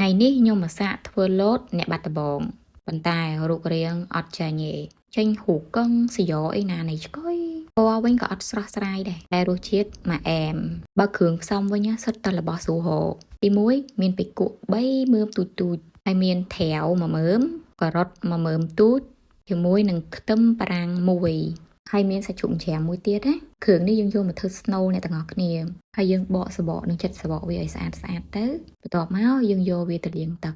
ថ្ងៃនេះខ្ញុំមកសាកធ្វើលតអ្នកបាត់ដំបងប៉ុន្តែរូបរាងអត់ចាញ់ទេចេញហ៊ូកឹងសយោអីណានៃឆ្កុយពណ៌វិញក៏អត់ស្រស់ស្រាយដែរតែរសជាតិមកអែមបើគ្រឿងផ្សំវិញសុទ្ធតែរបស់ស្រួលរកទី1មានបិគក់3មើមទូចទូចហើយមានត្រាវមួយមើមការ៉ុតមួយមើមទូចជាមួយនឹងខ្ទឹមបារាំងមួយហើយមានសាច់ជ្រូកច្រាមមួយទៀតណាគ្រឿងនេះយើងយកមកធ្វើស្នូលអ្នកទាំងអស់គ្នាហើយយើងបកសបកនិងចិត្តសបកវាឲ្យស្អាតស្អាតទៅបន្ទាប់មកយើងយកវាទៅលាងទឹក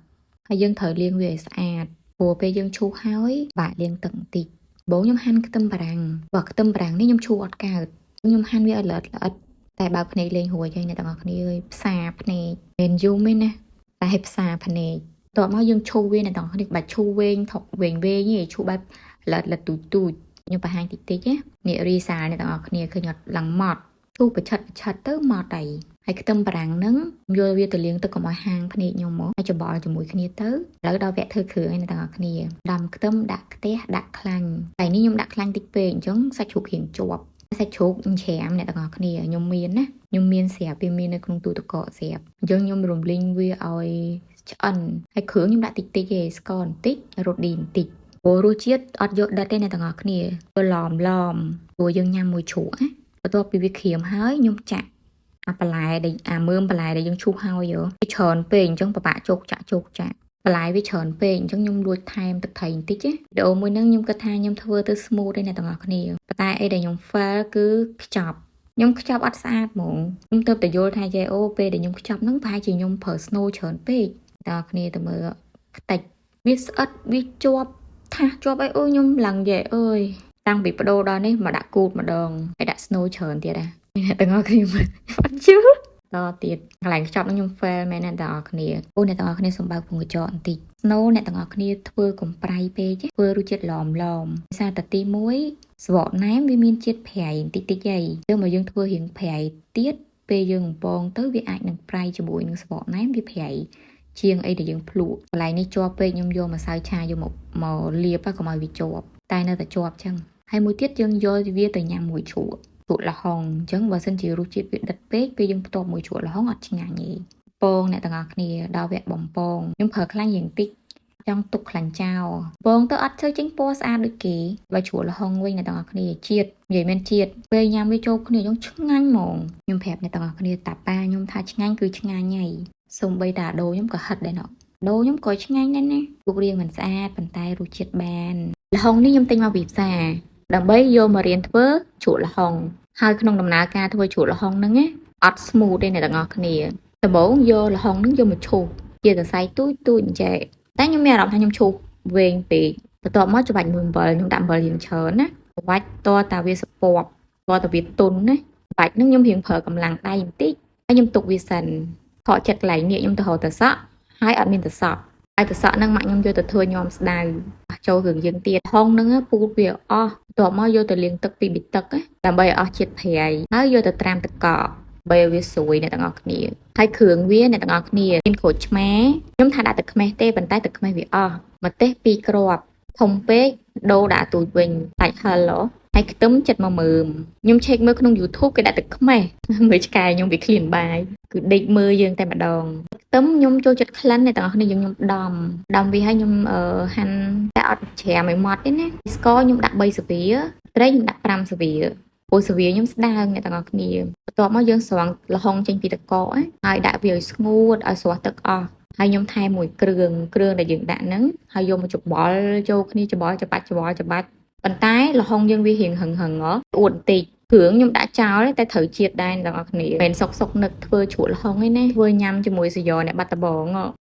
ហើយយើងត្រូវលាងវាឲ្យស្អាតព្រោះពេលយើងឈូសហើយបាក់លាងទឹកបន្តិចបងខ្ញុំហាន់ខ្ទឹមបារាំងបើខ្ទឹមបារាំងនេះខ្ញុំឈូសអត់កើតខ្ញុំហាន់វាឲ្យល្អិតល្អិតតែបើកភ្នែកលេងរួចហើយអ្នកទាំងអស់គ្នាអើយផ្សារភ្នែកមិនយំទេណាតែផ្សារភ្នែកបន្ទាប់មកយើងឈូសវាអ្នកទាំងអស់គ្នាបាច់ឈូសវែងថុកវែងវែងទេឈូសបែបល្អិតល្អិតទូចទូចខ្ញុំបង្ហាញតិចតិចណានេះរីសាអ្នកទាំងអស់គ្នាឃើញអត់ឡើងម៉ត់ឈូសប្រឆិតប្រឆិតទៅម៉ត់ហើយហើយខ្ទឹមបារាំងហ្នឹងយកវាទៅលាងទឹកកុំឲ្យហាងភ្នែកខ្ញុំមកហើយច្បល់ជាមួយគ្នាទៅឥឡូវដល់វគ្គធ្វើគ្រឿងហើយអ្នកទាំងអស់គ្នាដាំខ្ទឹមដាក់ខ្ទះដាក់ខ្លាញ់ហើយនេះខ្ញុំដាក់ខ្លាញ់តិចពេកអញ្ចឹងសាច់ជ្រូករៀងជាប់សាច់ជ្រូកច្រាមអ្នកទាំងអស់គ្នាខ្ញុំមានណាខ្ញុំមានស្រាប់វាមាននៅក្នុងទូទឹកកកស្រាប់អញ្ចឹងខ្ញុំរំលីងវាឲ្យឆ្អិនហើយគ្រឿងខ្ញុំដាក់តិចតិចទេស្ករបន្តិចរ៉ូឌីបន្តិចព្រោះរសជាតិអត់យកដិតទេអ្នកទាំងអស់គ្នាព្រោះឡមឡមព្រោះយើងញ៉ាំមួយជ្រូកណាបន្ទាប់ពីវាក្រៀមហើយខ្ញុំចាក់អាបន្លែដែលអាមើមបន្លែដែលយើងឈូសហើយវាច្រើនពេកអញ្ចឹងពិបាកជោគចាក់ជោគចាក់បន្លែវាច្រើនពេកអញ្ចឹងខ្ញុំលួចថែមទឹកត្រីបន្តិចណាវីដេអូមួយហ្នឹងខ្ញុំគិតថាខ្ញុំធ្វើទៅ smooth ទេអ្នកទាំងអស់គ្នាប៉ុន្តែអីដែលខ្ញុំ fail គឺខ្ចប់ខ្ញុំខ្ចប់អត់ស្អាតហ្មងខ្ញុំទៅតែយល់ថាយេអូពេលដែលខ្ញុំខ្ចប់ហ្នឹងប្រហែលជាខ្ញុំប្រើ snow ច្រើនពេកអ្នកទាំងអស់គ្នាទៅមើលខ្ទេចវាស្អិតវាជាប់ថាសជាប់អីអូខ្ញុំឡើងយេអើយតាំងពីបដូរដល់នេះមកដាក់គូតម្ដងហើយដាក់ snow ច្រើនទៀតណាអ្នកទាំងអស់គ្នាមើលអត់ជឿតទៀតកន្លែងខ្ចប់នឹងខ្ញុំ fail មែនអ្នកទាំងអស់គ្នាអូអ្នកទាំងអស់គ្នាសូមបើកពងកញ្ចក់បន្តិច Snow អ្នកទាំងអស់គ្នាធ្វើកុំប្រៃពេកធ្វើរសជាតិឡមឡមភាសាតាទី1សបកណែមវាមានជាតិប្រៃបន្តិចតិចហីយើងមកយើងធ្វើរៀងប្រៃទៀតពេលយើងបំពងទៅវាអាចនឹងប្រៃជាមួយនឹងសបកណែមវាប្រៃជាងអីដែលយើងភ្លក់កន្លែងនេះជាប់ពេកខ្ញុំយកម្សៅឆាយកមកមកលាបកុំឲ្យវាជាប់តែនៅតែជាប់ចឹងហើយមួយទៀតយើងយកវាទៅញ៉ាំមួយជ្រក់ជ្រក់ល្ហុងអញ្ចឹងបើសិនជារសជាតិវាដិតពេកពេលយើងផ្ទាប់មួយជ្រក់ល្ហុងអត់ឆ្ងាញ់ទេពងអ្នកទាំងអស់គ្នាដល់វគ្គបំពងខ្ញុំប្រើខ្លាញ់យ៉ាងតិចចង់ទុកខ្លាញ់ចោលពងទៅអត់ធ្វើចេញពណ៌ស្អាតដូចគេបើជ្រក់ល្ហុងវិញអ្នកទាំងអស់គ្នាជាតិនិយាយមែនជាតិពេលញ៉ាំវាចូលគ្នាយើងឆ្ងាញ់ហ្មងខ្ញុំប្រាប់អ្នកទាំងអស់គ្នាតាប៉ាខ្ញុំថាឆ្ងាញ់គឺឆ្ងាញ់ហើយសូម្បីតាដូខ្ញុំក៏ហិតដែរណោះដូខ្ញុំក៏ឆ្ងាញ់ដែរណារូបរាងមិនស្អាតប៉ុន្តែរសជាតិបានល្ហុងនេះខ្ញុំទិញមកពីផ្សារដើម្បីយកមករៀនធ្វើជ្រក់ល្ហុងហើយក្នុងដំណើរការធ្វើជ្រក់ល្ហុងហ្នឹងណាអត់ smooth ទេអ្នកទាំងអស់គ្នាដំបូងយកល្ហុងហ្នឹងយកមកឈូសជាសរសៃទូចទូចអញ្ចេះតែខ្ញុំមានអារម្មណ៍ថាខ្ញុំឈូសវែងពេកបន្ទាប់មកច្បាច់មួយអំបិលខ្ញុំដាក់អំបិលរៀងច្រើនណាច្បាច់តតាវាសពប់តតាវាទុនណាបាច់ហ្នឹងខ្ញុំរៀងប្រើកម្លាំងដៃបន្តិចហើយខ្ញុំទុកវាសិនខកចិត្តកន្លែងនេះខ្ញុំទៅរកតសក់ហើយអត់មានតសក់ហើយតសក់ហ្នឹងម៉ាក់ខ្ញុំយកទៅធ្វើញោមស្ដៅចូលរឿងយើងទៀតហុងហ្នឹងពូតវាអស់បន្ទាប់មកយកទៅលាងទឹកពីប៊ីទឹកដើម្បីឲ្យអស់ជាតិប្រៃហើយយកទៅត្រាំទឹកកកបីឲ្យវាស្រួយអ្នកទាំងអស់គ្នាហើយគ្រឿងវាអ្នកទាំងអស់គ្នាមានក្រូចឆ្មាខ្ញុំថាដាក់ទឹកខ្មេះទេប៉ុន្តែទឹកខ្មេះវាអស់ម្ទេសពីរគ្រាប់ធំពេកដូរដាក់ទូចវិញដាច់ហិលហើយខ្ទឹមចិត្តមួយមើមខ្ញុំឆែកមើលក្នុង YouTube គេដាក់ទឹកខ្មេះមើលឆ្កែខ្ញុំវាឃ្លានបាយគឺដេកមើលយើងតែម្ដងខ្ទឹមខ្ញុំចូលចិត្តក្លិនអ្នកទាំងអស់គ្នាយើងខ្ញុំដំដំវាឲ្យខ្ញុំហាន់តែអត់ច្រាមឲ្យម៉ត់ទេណាស្ករខ្ញុំដាក់3ស្លាបៀត្រីខ្ញុំដាក់5ស្លាបៀព្រោះស្លាបៀខ្ញុំស្ដើងអ្នកទាំងអស់គ្នាបន្ទាប់មកយើងស្រង់ល្ហុងចេញពីទឹកកកហើយដាក់វាឲ្យស្ងួតឲ្យស្រស់ទឹកអស់ហើយខ្ញុំថែមមួយគ្រឿងគ្រឿងដែលយើងដាក់ហ្នឹងហើយយកមកច្បល់ចូលគ្នាច្បល់ច្បាច់ច្បល់ច្បាច់ប៉ុន្តែល្ហុងយើងវារៀងហឹងហឹងហ៎អួតបន្តិចគ្រឿងខ្ញុំដាក់ចោលតែត្រូវជាតិដែរអ្នកទាំងអស់គ្នាមិនសុកសុកនឹកធ្វើជ្រក់ល្ហុងឯណាធ្វើញ៉ាំជាមួយសយោអ្នកបាត់ដបង